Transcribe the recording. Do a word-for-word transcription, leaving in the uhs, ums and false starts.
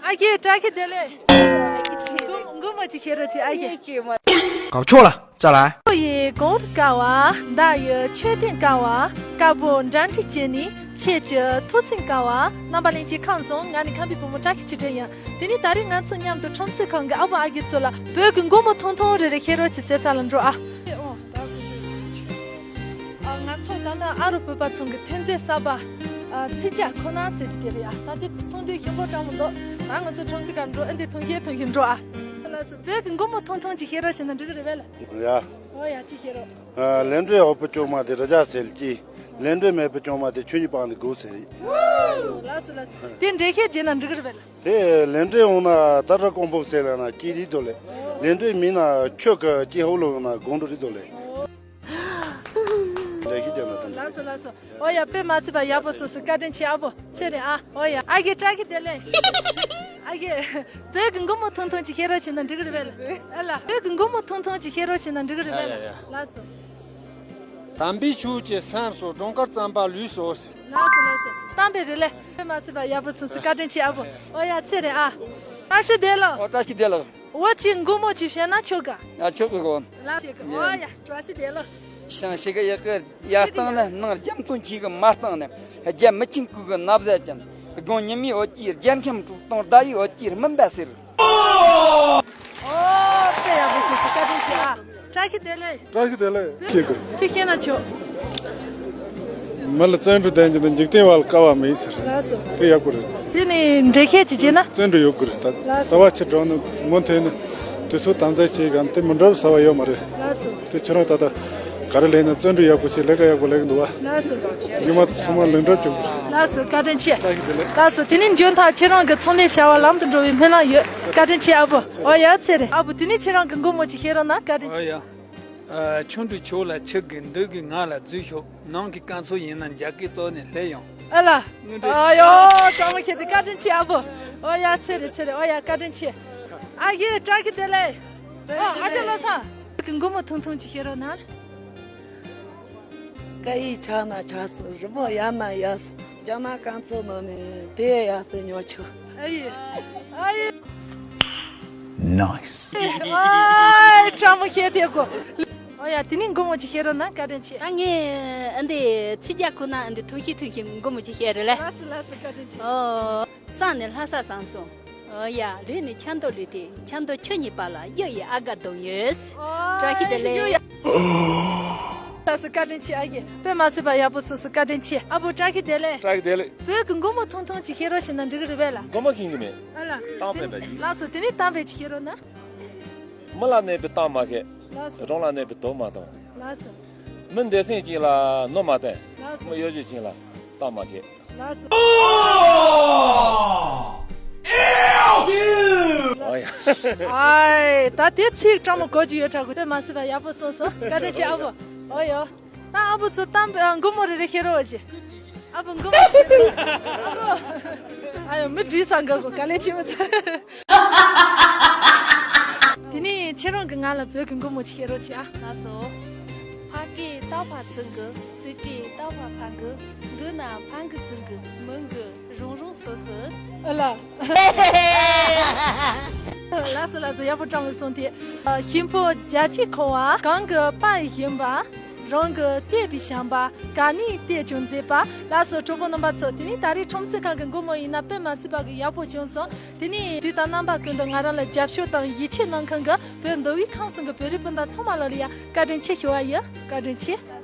ཨ་ཁེ་བཀྲ་ཤིས་བདེ་ལེགས། མགོ་མགོ་མ་ཅིག་ཤེས་རོགས་ཅིག་ཨ་ཁེ། ག་ཆོག་ལ་ཅ་ལ། ཁོ་ཡི་གོང་དཀའ་བ། མདའ་ཡི་མཆོད་རྟེན་དཀའ་བ། དཀར་པོ་འདྲ་འདྲི་བྱས་ནས་ཁྱེད་ཀྱི་ཐུགས་སེམས་དཀའ་བ། རྣམ་པ་ལྷན་རྒྱས་ཁམས་བཟང་། ང་ནི་ཁམས་པའི་བུ་མོ་བཀྲ་ཤིས་ཆོས་སྒྲོན་ཡིན། དེ་ནས་ད་རེས་ང་ཚོ་མཉམ་དུ་ཁྲོམ་གཟིགས་ཁང་གི་ཨ་བུ་ཨ་རྒས་ཚོ་ལ་བོད་ཀྱི་མགོ་མ་ཐུང་ཐུང་རེ་རེ་ཤེས་རོགས་ཅིག་ཟེར་ས་ལ་འགྲོ་ཨ། ཨ། ང་ཚོ་ད་ནི་ཨ་རུ་བོད་པ་ཚང་གི་ཐོན་རྫས་གསར་པ། ཨ། ཚིག་རྒྱ་ཁོ་ན་ཟེར་གྱི་དེ་རེད་ཨ། ད་དེ་མཐོང་དུས་ཞིམ་པོ་འདྲ་མོ་འདུག་ད་ང་ཚོ་ཁྲོམ་གཟིགས་ཁང་འགྲོ་ཨ། འདི་འཐུང་ཤེས་འཐུང་ཤེས་འགྲོ་ཨ། ལགས་སོ། བོད་ཀྱི་མགོ་མ་ཐུང་ཐུང་ཅིག་ཤེས་རོགས་བྱས་ན་འགྲིག་གི་རེད་པས་ལ། ཡ། ཨོ་ཡ། ཅིག་ཤེས་རོགས། ཨ། ལན་འབྲས་ཡག་པོ་བྱུང་མ་དེ་ར་ཇ་ཟེར་གྱི། ལན་འབྲས་མེད་པ་བྱུང་མ་དེ་ཆུ་གཉིས་སྤང་ནས་སྒུག་ཟེར་རེད། ལགས་སོ་ལགས་སོ། དེ་འགྲེལ་བཤད་བྱས་ན་འགྲིག་གི་རེད་པས་ལ། དེ་ལན་འབྲས་འོང་ན་ད་ར་ཀོང་པོ་ཟེར་ལ་ན་ཅི་རིགས་དོ་ལེ། ལན་འབྲས་མིན་ན་ཁྱོད་ཀྱི་ཅི་ཧོ་ལོ་ན་དགོང་དྲོ་རིགས་དོ་ལེ། ལས་ཤི་ཀྱང་ན་དང་། ལགས་སོ་ལགས་སོ། ཨོ་ཡ། དཔེ་མ་སྲིད་པ་ཡག་པོ་སོ་སོ། བཀའ་དྲིན་ཆེ་ཨ་བོ། ཚེ་རིང་ཨ། ཨོ་ཡ། ཨ་རྒས་བཀྲ་ཤིས་བདེ་ལེགས། ཨ་རྒས། བོད་ཀྱི་མགོ་མ་ཐུང་ཐུང་ཅིག་ཤེས་རོགས་བྱས་ན་འགྲིག་གི་རེད་པས་ལ། ཨ་ལ། བོད་ཀྱི་མགོ་མ་ཐུང་ཐུང་ཅིག་ཤེས་རོགས་བྱས་ན་འགྲིག་གི་རེད་པས་ལ། ཡ་ཡ་ཡ། ལགས་སོ། དམ་པའི་ཆོས་ཀྱི་སེམས་སོགས་སྦྱོང་སྐར་བརྩམས་པ་ལུས་སོ་ཟེར། ལགས་སོ་ལགས་སོ། གཏམ་དཔེ་རེད་ལེ། དཔེ་མ་སྲིད་པ་ཡག་པོ་སོ་སོ། བཀའ་དྲིན་ཆེ་ཨ་བོ། ཨོ་ཡ། ཚེ་རིང་ཨ། བཀྲ་ཤིས་བདེ་ལེགས། ཨོ། བཀྲ་ཤིས་བདེ་ལེགས། འོ་ཅི་མགོ་མ་ཅིག་བཤད་ན་ཆོག་ག། ཨ། ཆོག་གི་གོ། ལགས་ཤིག་གི། ཨོ་ཡ། བཀྲ་ཤིས་བདེ་ལེགས། ཞང་ཞི་གི་ཡི་གེ་ཡར་བཏང་ནས། ནང་རྒྱ་མཚོ་ཆེ་གི་མར་བཏང་ནས། རྒྱ་མི་ཆེན་ཀུན་གྱི་ན་བཟའ་ཅན། དགུང་ཉི་མའི་འོད་ཀྱིས་རྒྱལ་ཁམས་དྲུག་སྟོང་། ཟླ་བའི་འོད་ཀྱིས་སྨིན་པ་ཟེར། ཨོ། དཔེ་ཡག་པོ་སོ་སོ། བཀའ་དྲིན་ཆེ་ཨ། བཀྲ་ཤིས་བདེ་ལེགས། བཀྲ་ཤིས་བདེ་ལེགས། ཅི་དགོས། ཅི་བཤད་ན་ཆོག། མི་ལ་བརྩོན་འགྲུས་ལྡན་གྱི་འདུག། འཇིག་རྟེན་བ་ལ་དཀའ་བ་མེད་ཟེར། ལགས་སོ། དེ་ཡག་པོ་རེད། དེ་ནི་འགྲེལ་བཤད་ཅིག་བྱས་ན། བརྩོན་འགྲུས་ཡོད་དགོས་རེད་ད། ལགས་སོ། ཟ་བ་ཆུ་དྲངས་ནས་མུ་མཐུད་ནས་དུས་ཚོད་དམ་འཛིན་བྱེད་གམ། དེ་མི་འདྲ་བ་ཟ་བ་ཡོད་མ་རེད། ལགས་སོ། དེ་ཁྱེད་རང་ད་ལྟ་ག་རེ་ལས་ན་བརྩོན་འགྲུས་ཡག་པོ་བྱས། ལས་ཀ་ཡག་པོ་ལས་ཀྱི་འདུག་བ། ལགས་སོ། ཉི་མ་ཚང་མ་ལས་འགྲུབ་བྱུང་གི་རེད། ལགས་སོ། བཀའ་དྲིན་ཆེ། བཀྲ་ཤིས་བདེ་ལེགས། ལགས་སོ། དེ་ནི་འཇོན་ཐང་ཁྱེད་རང་གི་ཚོང་ལས་བྱ་བ་ལམ་དུ་འགྲོ་བའི་སྨོན་ལམ་ཡོད། བཀའ་དྲིན་ཆེ་ཨ་བོ། ཨོ་ཡ། ཚེ་རིང་ཨ་བོ། དེ་ནི་ཁྱེད་རང་གི་མགོ་མ་ཅིག་བཤད་རོགས་གནང་། བཀའ་དྲིན་ཆེ། ཨོ་ཡ། ཨ། ཆུང་དུས་ཁྱོད་ལ་ཆུ་གིས། འདུག་གི་ང་ལ་རྫུས་ཤོག། ནང་གི་རྐང་ཚོ་ཡིན་ན་རྒྱ་སྐད་བཙོག་ནས་སླེབས་ཡོང་། ཨ་ལ། དངོས་འབྲེལ། ཨ་ཡོ། གྲོགས་མོ་ཁྱེད་དེ་བཀའ་དྲིན་ཆེ་ཨ་བོ། ཨོ་ཡ། ཚེ་རིང་ཚེ་རིང་། ཨོ་ཡ། བཀའ་དྲིན་ཆེ། ཨ་རྒས་བཀྲ་ཤིས་བདེ་ལེགས། ཨ། ཨ་ཅག་བློ་བཟང་གི་མགོ་མ་ཐུང་ཐུང་ཅིག་བཤད་རོགས་གནང་། སྐད་ཡིག་ཆག་ན་ཆག་སོང་། རི་མོ་ཡག་ན་ཡག་སོང་། རྒྱ་ནག་རྐང་ཚོ་ནང་ནས་དེ་ཡག་སེ་ཉོ་ཆོག། ཨ་ཡེ། ཨ་ཡེ། Nice། ཨ། ཁྲ་མོ་ཤེས་དེ་གོ། ཨོ་ཡ། དེ་ནི་མགོ་མ་ཅིག་བཤད་རོགས་གནང་། བཀའ་དྲིན་ཆེ། ད་ངས་ཨ་འདི་ཚིག་རྒྱ་ཁོ་ན་ཨ་འདི་ཐུང་ཤིག་ཐུང་ཤིག་མགོ་མ་ཅིག་བཤད་རེད་ལེ། ལགས་སོ་ལགས་སོ། བཀའ་དྲིན་ཆེ། ཨོ། བསམ་ནས་ལྷ་ས་བཟང་སོང་། ཨོ་ཡ། ལུས་ནས་ཆབ་མདོ་ལུས་ཏེ། ཆབ་མདོ་ཆུ་གཉིས་བར་ལ་གཡུ་ཡི་ཨ་དགའ་སྡོད་ཡོད། ཨོ། བཀྲ་ཤིས་བདེ་ལེགས། ལགས་སོ། བཀའ་དྲིན་ཆེ་ཨ་རྒས། དཔེ་མ་སྲིད་པ་ཡག་པོ་སོ་སོ། བཀའ་དྲིན་ཆེ་ཨ་བོ། བཀྲ་ཤིས་བདེ་ལེགས། བཀྲ་ཤིས་བདེ་ལེགས། བོད་ཀྱི་མགོ་མ་ཐུང་ཐུང་ཅིག་བཤད་རོགས་བྱས་ན་འགྲིག་གི་རེད་པས་ལ། མགོ་མ་ཤེས་ཀྱི་མེད། ཨ་ལ། གཏམ་དཔེ་འདྲ་ཡིན། ལགས་སོ། དེ་ནས་གཏམ་དཔེ་ཅིག་བཤད་རོགས་གནང་། མི་ལ་གནས་པའི་གཏམ་མ་བཤད། ལགས་སོ། རང་ལ་གནས་པའི་དོན་མ་གཏོང་། ལགས་སོ། མི་འདས་ཟིན་ཅིག་ལ་གནོད་མ་བསྟན། ལགས་སོ། མི་གཡོ་ཅིག་ཅིག་ལ་གཏམ་མ་བཤད། ལགས་སོ། ཨ་ཡ། ཨའི། ད་དེ་ཚིག་སྤྲང་མོ་གོ་རྒྱུ་ཡོད་དྲག་གོ། དཔེ་མ་སྲིད་པ་ཡག་པོ་གསུངས་སོང་། བཀའ་དྲིན་ཆེ་ཨ་བོ། ཨོ་ཡོ། ད་ཨ་བོ་ཚོ་གཏམ་དཔེ། ཨ། མགོ་མ་རེ་རེ་བཤད་རོགས་བྱེད། ཨ་བོ་མགོ་མ་བཤད་རོགས། ཨ་བོ། ཨ་ཡོ། མི་འདྲི་ས་འགའ་གོ། ག་ལེ་ཅི་མ་ཚ། དེ་ནས་ཁྱེད་རང་གིས་ང་ལ་བོད་ཀྱི་མགོ་མ་ཅིག་བཤད་རོགས་བྱེད་ཨ། ལགས་སོ། ཕ་སྐད་རྟག་པར་ཚིག་གི། ཚིག་སྐད་རྟག་པར་ཕ་གི། གི་ན་ཕ་གི་ཚིག་གི། མི་གི་རང་རང་སོ་སོ། ཨ་ལ། ལགས་སོ་ལགས་སོ། ཡག་པོ་དྲང་བའི་གསུང་དེ། ཨ། ཤིང་ཕོ་རྒྱ་ཆེ་འཁོར་བ། གང་གི་དཔའ་ཡི་ཞེན་པ། རང་གི་བལྟས་པའི་བྱམས་པ། ག་ནས་བལྟས་ཀྱང་མཛེས་པ། ལགས་སོ། གྲོགས་པོ་རྣམ་པ་ཚོ། དེ་ནས་ད་རེས་ཁྲོམ་གཟིགས་ཁང་གི་མགོ་མ་ཡིན་ན་དཔེ་མ་སྲིད་པ་གི་ཡག་པོ་བྱུང་སོང་། དེ་ནས་དུས་དང་རྣམ་པ་ཀུན་ཏུ་ང་རང་ལ་རྒྱབ་སྐྱོར་དང་ཡིད་ཆེས་གནང་མཁན་གི་བོད་མདོ་དབུས་ཁམས་གསུམ་གི་བོད་རིགས་སྤུན་ཟླ་ཚང་མ་ལ་ལ་ཡ་བཀའ་དྲིན་ཆེ་ཞུ་བ་ཡིན། བཀའ་དྲིན་ཆེ།